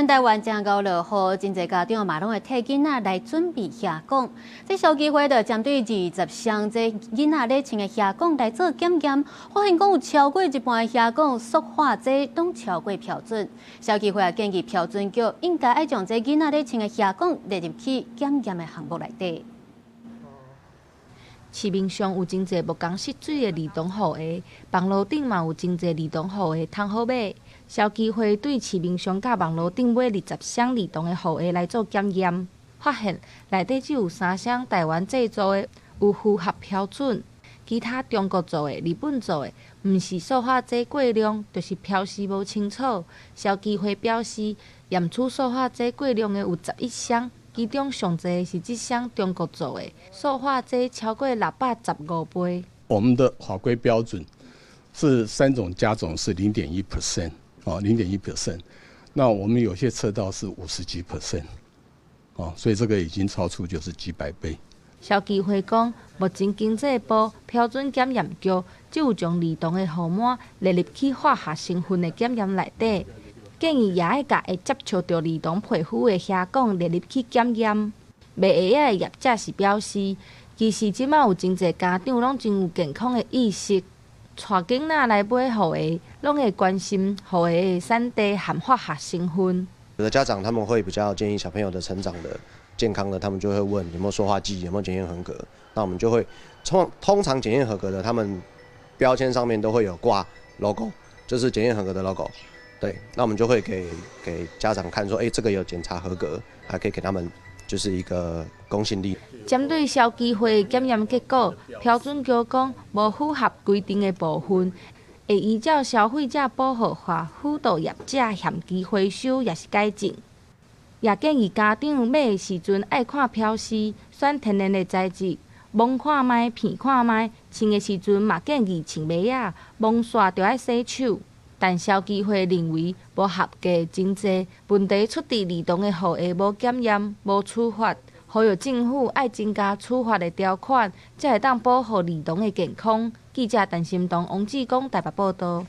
咱台灣正𠢕落雨，真濟家長嘛攏會替囡仔來準備鞋管。這消基會就針對20箱這囡仔咧穿的鞋管來做檢驗，發現講有超過一半的鞋管塑化劑攏超過標準。消基會也建議標準局應該愛將這囡仔咧穿的鞋管列入去檢驗的項目內底。市面上有真濟無仝色水的兒童雨鞋，網路頂嘛有真濟兒童雨鞋通好買。消基會對市面上佮網路頂買20雙兒童的雨鞋來做檢驗，發現內底只有三雙台灣製造的有符合標準，其他中國做的、日本做的，毋是塑化劑過量，就是標示無清楚。消基會表示，驗出塑化劑過量的有11雙。其中上濟是這雙中國做的，塑化劑超過615倍。我們的法規標準是三種加總是0.1%，哦，0.1%。那我們有些測到是五十幾 percent，哦，所以這個已經超出就是幾百倍。消基會講，目前經濟部標準檢驗局只有將兒童的雨帽列入去化學成分的檢驗內底。建議也愛共會接觸著兒童皮膚的鞋管列入去檢驗。賣鞋仔的業者是表示，其實這馬有真濟家長攏真有健康的意識，帶囡仔來買雨鞋，攏會關心雨鞋的產地含化學成分。有的家長他們會比較建議小朋友的成長的健康的，他們就會問有沒有塑化劑，有沒有檢驗合格。那我們就會通常檢驗合格的，他們標籤上面都會有掛 logo，就是檢驗合格的 logo。對，那我們就會給家長看，說，欸，這個有檢查合格，還可以給他們就是一個公信力。針對消基會檢驗結果，標準局講無符合規定的部分，會依照消費者保護法輔導業者限期回收，抑是改進。也建議家長買的時陣愛看標示，選天然的材質，摸看覓，闻看覓，穿的時陣嘛建議穿襪仔，摸煞著愛洗手。但消基會認為無合格真濟，問題出佇兒童的雨鞋無檢驗、無處罰，呼籲政府愛增加處罰的條款，才會當保護兒童的健康。記者陳心彤、王志剛台北報導。